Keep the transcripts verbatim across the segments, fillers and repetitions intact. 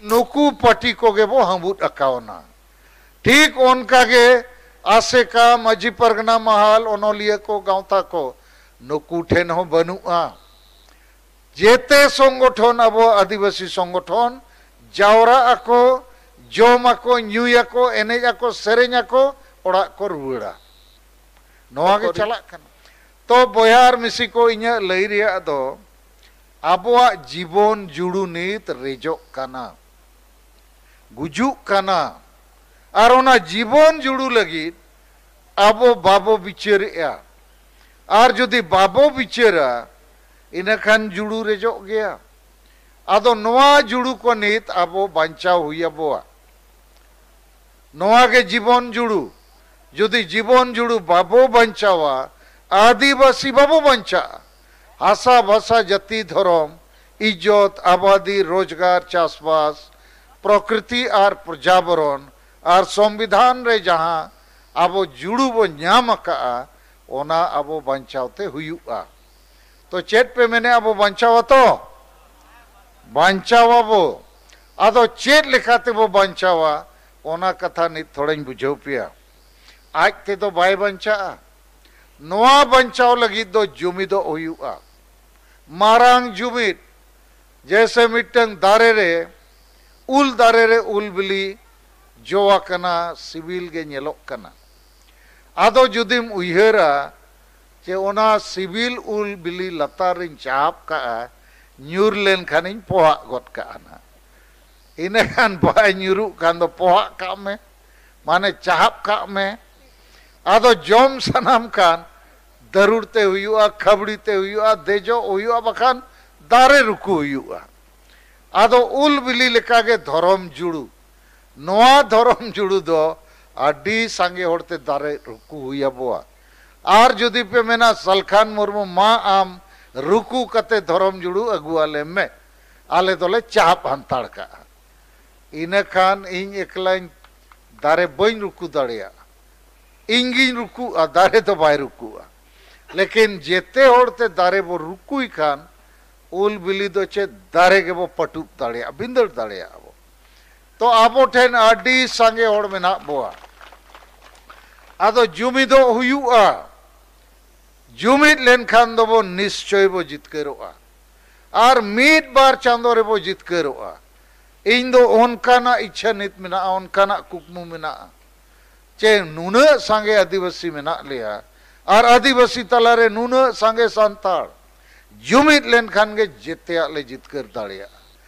ᱱᱩᱠᱩ ᱯᱟᱨᱴᱤ ᱠᱚᱜᱮ ᱵᱚ ᱦᱟᱹᱵᱩᱫ ᱟᱠᱟᱣᱱᱟ᱾ ᱴᱷᱤᱠ ᱚᱱᱠᱟ ᱜᱮ ᱟᱥᱮᱠᱟ, ᱢᱟᱹᱡᱷᱤ ᱯᱟᱨᱜᱟᱱᱟ ᱢᱟᱦᱟᱞ, ᱚᱱᱚᱞᱤᱭᱟᱹ ᱠᱚ, ᱜᱟᱶᱛᱟ ᱠᱚ, ᱱᱩᱠᱩ ᱴᱷᱮᱱ ᱦᱚᱸ ᱵᱟᱹᱱᱩᱜᱼᱟ᱾ ᱡᱮᱛᱮ ᱥᱚᱝᱜᱚᱴᱷᱚᱱ, ᱟᱵᱚ ᱟᱹᱫᱤᱵᱟᱹᱥᱤ ᱥᱚᱝᱜᱚᱴᱷᱚᱱ, ᱡᱟᱣᱨᱟᱜ ᱟᱠᱚ, ᱡᱚᱢ ᱟᱠᱚ, ᱧᱩᱭᱟᱠᱚ, ᱮᱱᱮᱡ ᱟᱠᱚ, ᱥᱮᱨᱮᱧ ᱟᱠᱚ, ᱚᱲᱟᱜ ᱠᱚ ᱨᱩᱣᱟᱹᱲᱟ᱾ ᱱᱚᱣᱟ ᱜᱮ ᱪᱟᱞᱟᱜ ᱠᱟᱱᱟ᱾ ᱛᱚ ᱵᱚᱭᱦᱟ ᱟᱨ ᱢᱤᱥᱤ ᱠᱚ, ᱤᱧᱟᱹᱜ ᱞᱟᱹᱭ ᱨᱮᱭᱟᱜ ᱫᱚ, ᱟᱵᱚᱣᱟᱜ ᱡᱤᱵᱚᱱ ᱡᱩᱲᱩ ᱱᱤᱛ ᱨᱮᱡᱚᱜ ᱠᱟᱱᱟ, ᱜᱩᱡᱩᱜ ᱠᱟᱱᱟ᱾ ᱟᱨ ᱚᱱᱟ ᱡᱤᱵᱚᱱ ᱡᱩᱲᱩ ᱞᱟᱹᱜᱤᱫ ᱟᱵᱚ ᱵᱟᱵᱚ ᱵᱤᱪᱟᱹᱨᱮᱜᱼᱟ᱾ ᱟᱨ ᱡᱩᱫᱤ ᱵᱟᱵᱚ ᱵᱤᱪᱟᱹᱨᱟ, ᱤᱱᱟᱹᱠᱷᱟᱱ ᱡᱩᱲᱩ ᱨᱮᱡᱚᱜ ᱜᱮᱭᱟ᱾ ᱟᱫᱚ ᱱᱚᱣᱟ ᱡᱩᱲᱩ ᱠᱚ ᱱᱤᱛ ᱟᱵᱚ ᱵᱟᱧᱪᱟᱣ ᱦᱩᱭ ᱟᱵᱚᱣᱟ᱾ ᱱᱚᱣᱟ ᱜᱮ ᱡᱤᱵᱚᱱ ᱡᱩᱲᱩ᱾ ᱡᱩᱫᱤ ᱡᱤᱵᱚᱱ ᱡᱩᱲᱩ ᱵᱟᱵᱚ ᱵᱟᱧᱪᱟᱣᱟ, ᱟᱹᱫᱤᱵᱟᱹᱥᱤ ᱵᱟᱵᱚ ᱵᱟᱧᱪᱟᱜᱼᱟ᱾ ᱦᱟᱥᱟ, ᱵᱷᱟᱥᱟ, ᱡᱟᱹᱛᱤ, ᱫᱷᱚᱨᱚᱢ, ᱤᱡᱽᱡᱚᱛ, ᱟᱵᱟᱫᱤ, ᱨᱳᱡᱽᱜᱟᱨ, ᱪᱟᱥᱵᱟᱥ, ᱯᱨᱚᱠᱨᱤᱛᱤ ᱟᱨ ᱯᱨᱚᱡᱟᱵᱚᱨᱚᱱ ᱟᱨ ᱥᱚᱝᱵᱤᱫᱷᱟᱱ ᱨᱮ ᱡᱟᱦᱟᱸ ᱟᱵᱚ ᱡᱩᱲᱩ ᱵᱚ ᱧᱟᱢ ᱟᱠᱟᱜᱼᱟ, ᱚᱱᱟ ᱟᱵᱚ ᱵᱟᱧᱪᱟᱣ ᱛᱮ ᱦᱩᱭᱩᱜᱼᱟ᱾ ᱛᱚ ᱪᱮᱫ ᱯᱮ ᱢᱮᱱᱮᱜᱼᱟ, ᱟᱵᱚ ᱵᱟᱧᱪᱟᱣᱟ ᱛᱚ? ᱵᱟᱧᱪᱟᱣᱟᱵᱚ᱾ ᱟᱫᱚ ᱪᱮᱫ ᱞᱮᱠᱟ ᱛᱮᱵᱚ ᱵᱟᱧᱪᱟᱣᱟ, ᱚᱱᱟ ᱠᱟᱛᱷᱟ ᱱᱤᱛ ᱛᱷᱚᱲᱟᱧ ᱵᱩᱡᱷᱟᱹᱣ ᱯᱮᱭᱟ᱾ ᱟᱡ ᱛᱮᱫᱚ ᱵᱟᱭ ᱵᱟᱧᱪᱟᱜᱼᱟ᱾ ᱱᱚᱣᱟ ᱵᱟᱧᱪᱟᱣ ᱞᱟᱹᱜᱤᱫ ᱫᱚ ᱡᱩᱢᱤᱫᱚᱜ ᱦᱩᱭᱩᱜᱼᱟ᱾ ᱢᱟᱨᱟᱝ ᱡᱩᱢᱤᱫ, ᱡᱮᱭᱥᱮ ᱢᱤᱫᱴᱟᱝ ᱫᱟᱨᱮ ᱨᱮ, ᱩᱞ ᱫᱟᱨᱮ ᱨᱮ ᱩᱞ ᱵᱤᱞᱤ ᱡᱚ ᱟᱠᱟᱱᱟ, ᱥᱤᱵᱤᱞ ᱜᱮ ᱧᱮᱞᱚᱜ ᱠᱟᱱᱟ᱾ ᱟᱫᱚ ᱡᱩᱫᱤᱢ ᱩᱭᱦᱟᱹᱨᱟ ᱡᱮ ᱚᱱᱟ ᱥᱤᱵᱤᱞ ᱩᱞ ᱵᱤᱞᱤ ᱞᱟᱛᱟᱨ ᱨᱤᱧ ᱪᱟᱦᱟᱵ ᱠᱟᱜᱼᱟ, ᱧᱩᱨ ᱞᱮᱱᱠᱷᱟᱱᱤᱧ ᱯᱚᱦᱟᱜ ᱜᱚᱫ ᱠᱟᱜᱼᱟ ᱱᱟᱜ᱾ ᱤᱱᱟᱹᱠᱷᱟᱱ ᱵᱟᱭ ᱧᱩᱨᱩᱜ ᱠᱷᱟᱱ ᱫᱚ ᱯᱚᱦᱟᱜ ᱠᱟᱜ ᱢᱮ, ᱢᱟᱱᱮ ᱪᱟᱦᱟᱵ ᱠᱟᱜ ᱢᱮ᱾ ᱟᱫᱚ ᱡᱚᱢ ᱥᱟᱱᱟᱢ ᱠᱷᱟᱱ ᱫᱟᱹᱨᱩᱲ ᱛᱮ ᱦᱩᱭᱩᱜᱼᱟ, ᱠᱷᱟᱵᱽᱲᱤ ᱛᱮ ᱦᱩᱭᱩᱜᱼᱟ, ᱫᱮᱡᱚᱜ ᱦᱩᱭᱩᱜᱼᱟ, ᱵᱟᱠᱷᱟᱱ ᱫᱟᱨᱮ ᱨᱩᱠᱩ ᱦᱩᱭᱩᱜᱼᱟ᱾ ᱟᱫᱚ ᱩᱞ ᱵᱤᱞᱤ ᱞᱮᱠᱟᱜᱮ ᱫᱷᱚᱨᱚᱢ ᱡᱩᱲᱩ᱾ ᱱᱚᱣᱟ ᱫᱷᱚᱨᱚᱢ ᱡᱩᱲᱩ ᱫᱚ ᱟᱹᱰᱤ ᱥᱟᱸᱜᱮ ᱦᱚᱲᱛᱮ ᱫᱟᱨᱮ ᱨᱩᱠᱩ ᱦᱩᱭ ᱟᱵᱚᱣᱟ᱾ ᱟᱨ ᱡᱩᱫᱤ ᱯᱮ ᱢᱮᱱᱟ, "ᱥᱟᱞᱠᱷᱟᱱ ᱢᱩᱨᱢᱩ, ᱢᱟ ᱟᱢ ᱨᱩᱠᱩ ᱠᱟᱛᱮ ᱫᱷᱚᱨᱚᱢ ᱡᱩᱲᱩ ᱟᱹᱜᱩ ᱟᱞᱮ ᱢᱮ, ᱟᱞᱮ ᱫᱚᱞᱮ ᱪᱟᱦᱟᱵ ᱦᱟᱱᱛᱟᱲ ᱠᱟᱜᱼᱟ", ᱤᱱᱟᱹᱠᱷᱟᱱ ᱤᱧ ᱮᱠᱞᱟᱧ ᱫᱟᱨᱮ ᱵᱟᱹᱧ ᱨᱩᱠᱩ ᱫᱟᱲᱮᱭᱟᱜᱼᱟ᱾ ᱤᱧ ᱜᱤᱧ ᱨᱩᱠᱩᱜᱼᱟ, ᱫᱟᱨᱮ ᱫᱚ ᱵᱟᱭ ᱨᱩᱠᱩᱜᱼᱟ᱾ ᱞᱮᱠᱤᱱ ᱡᱮᱛᱮ ᱦᱚᱲᱛᱮ ᱫᱟᱨᱮ ᱵᱚ ᱨᱩᱠᱩᱭ ᱠᱷᱟᱱ, ᱩᱞ ᱵᱤᱞᱤ ᱫᱚ ᱪᱮᱫ ᱫᱟᱨᱮ ᱜᱮᱵᱚ ᱯᱟᱹᱴᱩᱵ ᱫᱟᱲᱮᱭᱟᱜᱼᱟ, ᱵᱷᱤᱸᱫᱟᱹᱲ ᱫᱟᱲᱮᱭᱟᱜᱼᱟ ᱵᱚ? ᱛᱚ ᱟᱵᱚ ᱴᱷᱮᱱ ᱟᱹᱰᱤ ᱥᱟᱸᱜᱮ ᱦᱚᱲ ᱢᱮᱱᱟᱜ ᱵᱚᱣᱟ᱾ ᱟᱫᱚ ᱡᱩᱢᱤᱫᱚᱜ ᱦᱩᱭᱩᱜᱼᱟ᱾ ᱡᱩᱢᱤᱫ ᱞᱮᱱᱠᱷᱟᱱ ᱫᱚᱵᱚ ᱱᱤᱥᱪᱚᱭ ᱵᱚ ᱡᱤᱛᱠᱟᱹᱨᱚᱜᱼᱟ᱾ ᱟᱨ ᱢᱤᱫ ᱵᱟᱨ ᱪᱟᱸᱫᱚ ᱨᱮᱵᱚ ᱡᱤᱛᱠᱟᱹᱨᱚᱜᱼᱟ᱾ ᱤᱧ ᱫᱚ ᱚᱱᱠᱟᱱᱟᱜ ᱤᱪᱪᱷᱟ ᱱᱤᱛ ᱢᱮᱱᱟᱜᱼᱟ, ᱚᱱᱠᱟᱱᱟᱜ ᱠᱩᱠᱢᱩ ᱢᱮᱱᱟᱜᱼᱟ᱾ ᱪᱮ ᱱᱩᱱᱟᱹᱜ ᱥᱟᱸᱜᱮ ᱟᱹᱫᱤᱵᱟᱹᱥᱤ ᱢᱮᱱᱟᱜ ᱞᱮᱭᱟ ᱟᱨ ᱟᱹᱫᱤᱵᱟᱹᱥᱤ ᱛᱟᱞᱟᱨᱮ ᱱᱩᱱᱟᱹᱜ ᱥᱟᱸᱜᱮ ᱥᱟᱱᱛᱟᱲ, ᱡᱩᱢᱤᱫ ᱞᱮᱱᱠᱷᱟᱱ ᱜᱮ ᱡᱮᱛᱮᱭᱟᱜ ᱞᱮ ᱡᱤᱛᱠᱟᱹᱨ ᱫᱟᱲᱮᱭᱟᱜᱼᱟ᱾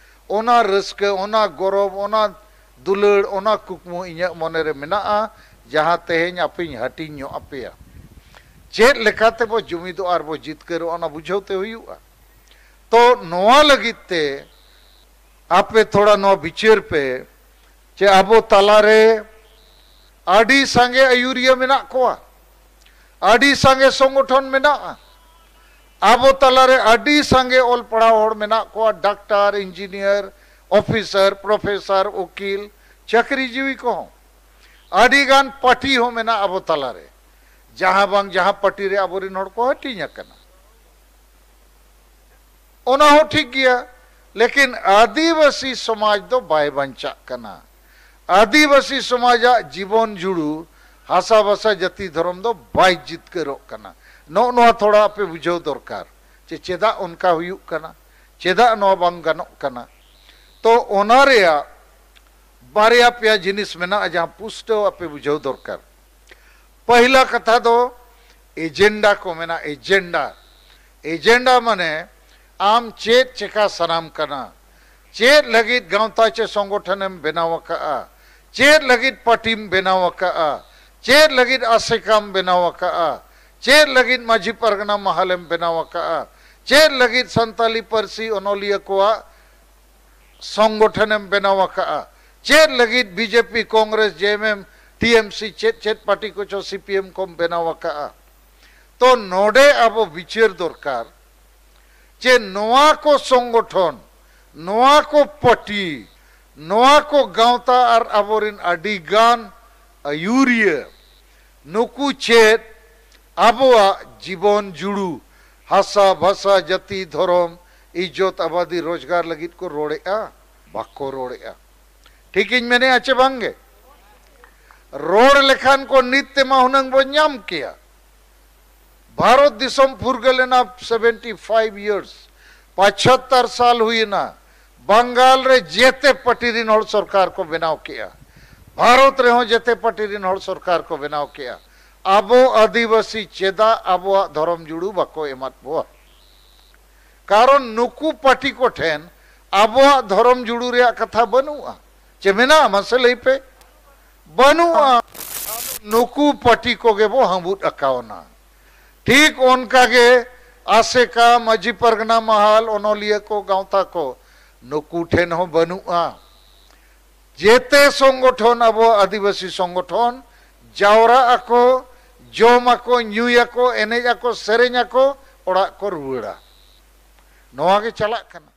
ᱚᱱᱟ ᱨᱟᱹᱥᱠᱟᱹ, ᱚᱱᱟ ᱜᱚᱨᱚᱵᱽ, ᱚᱱᱟ ᱫᱩᱞᱟᱹᱲ, ᱚᱱᱟ ᱠᱩᱠᱢᱩ ᱤᱧᱟᱹᱜ ᱢᱚᱱᱮᱨᱮ ᱢᱮᱱᱟᱜᱼᱟ, ᱡᱟᱦᱟᱸ ᱛᱮᱦᱮᱧ ᱟᱯᱮᱧ ᱦᱟᱹᱴᱤᱧ ᱧᱚᱜ ᱟᱯᱮᱭᱟ᱾ ᱪᱮᱫ ᱞᱮᱠᱟᱛᱮ ᱵᱚ ᱡᱩᱢᱤᱫᱚᱜᱼᱟ ᱟᱨ ᱵᱚ ᱡᱤᱛᱠᱟᱹᱨᱚᱜᱼᱟ, ᱚᱱᱟ ᱵᱩᱡᱷᱟᱹᱣ ᱛᱮ ᱦᱩᱭᱩᱜᱼᱟ᱾ ᱛᱚ ᱱᱚᱣᱟ ᱞᱟᱹᱜᱤᱫ ᱛᱮ ᱟᱯᱮ ᱛᱷᱚᱲᱟ ᱱᱚᱣᱟ ᱵᱤᱪᱟᱹᱨ ᱯᱮ, ᱪᱮ ᱟᱵᱚ ᱛᱟᱞᱟᱨᱮ ᱟᱹᱰᱤ ᱥᱟᱸᱜᱮ ᱟᱹᱭᱩᱨᱤᱭᱟᱹ ᱢᱮᱱᱟᱜ ᱠᱚᱣᱟ, ᱟᱹᱰᱤ ᱥᱟᱸᱜᱮ ᱥᱚᱝᱜᱚᱴᱷᱚᱱ ᱢᱮᱱᱟᱜᱼᱟ, ᱟᱵᱚ ᱛᱟᱞᱟᱨᱮ ᱟᱹᱰᱤ ᱥᱟᱸᱜᱮ ᱚᱞ ᱯᱟᱲᱦᱟᱣ ᱦᱚᱲ ᱢᱮᱱᱟᱜ ᱠᱚᱣᱟ, ᱰᱟᱠᱛᱟᱨ, ᱤᱧᱡᱤᱱᱤᱭᱟᱨ, ᱚᱯᱷᱤᱥᱟᱨ, ᱯᱨᱚᱯᱷᱮᱥᱚᱨ, ᱩᱠᱤᱞ, ᱪᱟᱹᱠᱨᱤᱡᱤᱵᱤ ᱠᱚᱦᱚᱸ᱾ ᱟᱹᱰᱤ ᱜᱟᱱ ᱯᱟᱹᱴᱤ ᱦᱚᱸ ᱢᱮᱱᱟᱜᱼᱟ ᱟᱵᱚ ᱛᱟᱞᱟᱨᱮ, ᱡᱟᱦᱟᱸ ᱵᱟᱝ ᱡᱟᱦᱟᱸ ᱯᱟᱹᱴᱤ ᱨᱮ ᱟᱵᱚᱨᱮᱱ ᱦᱚᱲ ᱠᱚ ᱦᱟᱹᱴᱤᱧ ᱟᱠᱟᱱᱟ᱾ ᱚᱱᱟ ᱦᱚᱸ ᱴᱷᱤᱠ ᱜᱮᱭᱟ, ᱞᱮᱠᱤᱱ ᱟᱹᱫᱤᱵᱟᱹᱥᱤ ᱥᱚᱢᱟᱡᱽ ᱫᱚ ᱵᱟᱭ ᱵᱟᱧᱪᱟᱜ ᱠᱟᱱᱟ᱾ ᱟᱹᱫᱤᱵᱟᱹᱥᱤ ᱥᱚᱢᱟᱡᱟᱜ ᱡᱤᱵᱚᱱ ᱡᱩᱲᱩ ᱦᱟᱥᱟ ᱵᱷᱟᱥᱟ ᱡᱟᱹᱛᱤ ᱫᱷᱚᱨᱚᱢ ᱫᱚ ᱵᱟᱭ ᱡᱤᱛᱠᱟᱹᱨᱚᱜ ᱠᱟᱱᱟ᱾ ᱱᱚᱜᱼᱚ ᱱᱚᱣᱟ ᱛᱷᱚᱲᱟ ᱟᱯᱮ ᱵᱩᱡᱷᱟᱹᱣ ᱫᱚᱨᱠᱟᱨ, ᱡᱮ ᱪᱮᱫᱟᱜ ᱚᱱᱠᱟ ᱦᱩᱭᱩᱜ ᱠᱟᱱᱟ, ᱪᱮᱫᱟᱜ ᱱᱚᱣᱟ ᱵᱟᱝ ᱜᱟᱱᱚᱜ ᱠᱟᱱᱟ᱾ ᱛᱚ ᱚᱱᱟ ᱨᱮᱭᱟᱜ ᱵᱟᱨᱭᱟ ᱯᱮᱭᱟ ᱡᱤᱱᱤᱥ ᱢᱮᱱᱟᱜᱼᱟ, ᱡᱟᱦᱟᱸ ᱯᱩᱥᱴᱟᱹᱣ ᱟᱯᱮ ᱵᱩᱡᱷᱟᱹᱣ ᱫᱚᱨᱠᱟᱨ᱾ ᱯᱟᱹᱦᱤᱞᱟ ᱠᱟᱛᱷᱟ ᱫᱚ ᱮᱡᱮᱱᱰᱟ ᱠᱚ ᱢᱮᱱᱟ, ᱮᱡᱮᱱᱰᱟ᱾ ᱮᱡᱮᱱᱰᱟ ᱢᱟᱱᱮ ᱟᱢ ᱪᱮᱫ ᱪᱮᱠᱟ ᱥᱟᱱᱟᱢ ᱠᱟᱱᱟ, ᱪᱮᱫ ᱞᱟᱹᱜᱤᱫ ᱜᱟᱶᱛᱟ ᱪᱮ ᱥᱚᱝᱜᱚᱴᱷᱚᱱᱮᱢ ᱵᱮᱱᱟᱣ ᱟᱠᱟᱜᱼᱟ, ᱪᱮᱫ ᱞᱟᱹᱜᱤᱫ ᱯᱟᱨᱴᱤᱢ ᱵᱮᱱᱟᱣ ᱟᱠᱟᱜᱼᱟ, ᱪᱮᱫ ᱞᱟᱹᱜᱤᱫ ᱟᱥᱮᱠᱟᱢ ᱵᱮᱱᱟᱣ ᱟᱠᱟᱜᱼᱟ, ᱪᱮᱫ ᱞᱟᱹᱜᱤᱫ ᱢᱟᱹᱡᱷᱤ ᱯᱟᱨᱜᱟᱱᱟ ᱢᱟᱦᱟᱞᱮᱢ ᱵᱮᱱᱟᱣ ᱟᱠᱟᱜᱼᱟ, ᱪᱮᱫ ᱞᱟᱹᱜᱤᱫ ᱥᱟᱱᱛᱟᱞᱤ ᱯᱟᱹᱨᱥᱤ ᱚᱱᱚᱞᱤᱭᱟᱹ ᱠᱚᱣᱟᱜ ᱥᱚᱝᱜᱚᱴᱷᱚᱱᱮᱢ ᱵᱮᱱᱟᱣ ᱟᱠᱟᱜᱼᱟ, ᱪᱮᱫ ᱞᱟᱹᱜᱤᱫ ᱵᱤᱡᱮᱯᱤ, ᱠᱚᱝᱜᱨᱮᱥ, ᱡᱮᱮᱢᱮᱢ, ᱴᱤᱮᱢᱥᱤ, ᱪᱮᱫ ᱪᱮᱫ ᱯᱟᱨᱴᱤ ᱠᱚᱪᱚ ᱥᱤᱯᱤᱮᱢ ᱠᱚᱢ ᱵᱮᱱᱟᱣ ᱟᱠᱟᱜᱼᱟ᱾ ᱛᱚ ᱱᱚᱰᱮ ᱟᱵᱚ ᱵᱤᱪᱟᱹᱨ ᱫᱚᱨᱠᱟᱨ ᱡᱮ ᱱᱚᱣᱟ ᱠᱚ ᱥᱚᱝᱜᱚᱴᱷᱚᱱ, ᱱᱚᱣᱟ ᱠᱚ ᱯᱟᱨᱴᱤ, ᱱᱚᱣᱟ ᱠᱚ ᱜᱟᱶᱛᱟ ᱟᱨ ᱟᱵᱚᱨᱮᱱ ᱟᱹᱰᱤ ᱜᱟᱱ ᱟᱹᱭᱩᱨᱤᱭᱟᱹ, ᱱᱩᱠᱩ ᱪᱮᱫ ᱟᱵᱚᱣᱟᱜ ᱡᱤᱵᱚᱱ ᱡᱩᱲᱩ, ᱦᱟᱥᱟ, ᱵᱷᱟᱥᱟ, ᱡᱟᱹᱛᱤ, ᱫᱷᱚᱨᱚᱢ, ᱤᱡᱽᱡᱚᱛ ᱟᱵᱟᱫᱤ ᱨᱳᱡᱽᱜᱟᱨ ᱞᱟᱹᱜᱤᱫ ᱠᱚ ᱨᱚᱲᱮᱜᱼᱟ? ᱵᱟᱠᱚ ᱨᱚᱲᱮᱜᱼᱟ᱾ ᱴᱷᱤᱠᱤᱧ ᱢᱮᱱᱮᱜᱼᱟ ᱪᱮ ᱵᱟᱝᱜᱮ? ᱨᱚᱲ ᱞᱮᱠᱷᱟᱱ ᱠᱚ ᱱᱤᱛ ᱛᱮᱢᱟ ᱦᱩᱱᱟᱹᱝ ᱵᱚ ᱧᱟᱢ ᱠᱮᱭᱟ᱾ ᱵᱷᱟᱨᱚᱛ ᱫᱤᱥᱚᱢ ᱯᱷᱩᱨᱜᱟᱹᱞ ᱮᱱᱟ, seventy five years, ᱯᱟᱪᱷᱟᱛᱛᱟᱨ ᱥᱟᱞ ᱦᱩᱭᱮᱱᱟ᱾ ᱵᱟᱝᱜᱟᱞ ᱨᱮ ᱡᱮᱛᱮ ᱯᱟᱨᱴᱤ ᱨᱤᱱ ᱦᱚᱲ ᱥᱚᱨᱠᱟᱨ ᱠᱚ ᱵᱮᱱᱟᱣ ᱠᱮᱜᱼᱟ᱾ ᱵᱷᱟᱨᱚᱛ ᱨᱮᱦᱚᱸ ᱡᱮᱛᱮ ᱯᱟᱨᱴᱤ ᱨᱤᱱ ᱦᱚᱲ ᱥᱚᱨᱠᱟᱨ ᱠᱚ ᱵᱮᱱᱟᱣ ᱠᱮᱜᱼᱟ᱾ ᱟᱵᱚ ᱟᱹᱫᱤᱵᱟᱹᱥᱤ ᱪᱮᱫᱟᱜ ᱟᱵᱚᱣᱟᱜ ᱫᱷᱚᱨᱚᱢ ᱡᱩᱲᱩ ᱵᱟᱠᱚ ᱮᱢᱟᱫ ᱵᱚᱣᱟ? ᱠᱟᱨᱚᱱ ᱱᱩᱠᱩ ᱯᱟᱨᱴᱤ ᱠᱚ ᱴᱷᱮᱱ ᱟᱵᱚᱣᱟᱜ ᱫᱷᱚᱨᱚᱢ ᱡᱩᱲᱩ ᱨᱮᱭᱟᱜ ᱠᱟᱛᱷᱟ ᱵᱟᱹᱱᱩᱜᱼᱟ᱾ ᱪᱮ ᱢᱮᱱᱟᱜᱼᱟ? ᱢᱟᱥᱮ ᱞᱟᱹᱭ ᱯᱮ᱾ ᱵᱟᱹᱱᱩᱜᱼᱟ᱾ ᱱᱩᱠᱩ ᱯᱟᱨᱴᱤ ᱠᱚᱜᱮ ᱵᱚ ᱦᱟᱹᱵᱩᱫ ᱟᱠᱟᱣᱱᱟ᱾ ᱴᱷᱤᱠ ᱚᱱᱠᱟ ᱜᱮ ᱟᱥᱮᱠᱟ, ᱢᱟᱹᱡᱷᱤ ᱯᱟᱨᱜᱟᱱᱟ ᱢᱟᱦᱟᱞ, ᱚᱱᱚᱞᱤᱭᱟᱹ ᱠᱚ, ᱜᱟᱶᱛᱟ ᱠᱚ, ᱱᱩᱠᱩ ᱴᱷᱮᱱ ᱦᱚᱸ ᱵᱟᱹᱱᱩᱜᱼᱟ᱾ ᱡᱮᱛᱮ ᱥᱚᱝᱜᱚᱴᱷᱚᱱ, ᱟᱵᱚᱣᱟᱜ ᱟᱹᱫᱤᱵᱟᱹᱥᱤ ᱥᱚᱝᱜᱚᱴᱷᱚᱱ, ᱡᱟᱣᱨᱟᱜ ᱟᱠᱚ, ᱡᱚᱢ ᱟᱠᱚ, ᱧᱩᱭᱟᱠᱚ, ᱮᱱᱮᱡ ᱟᱠᱚ, ᱥᱮᱨᱮᱧ ᱟᱠᱚ, ᱚᱲᱟᱜ ᱠᱚ ᱨᱩᱣᱟᱹᱲᱟ᱾ ᱱᱚᱣᱟ ᱜᱮ ᱪᱟᱞᱟᱜ ᱠᱟᱱᱟ᱾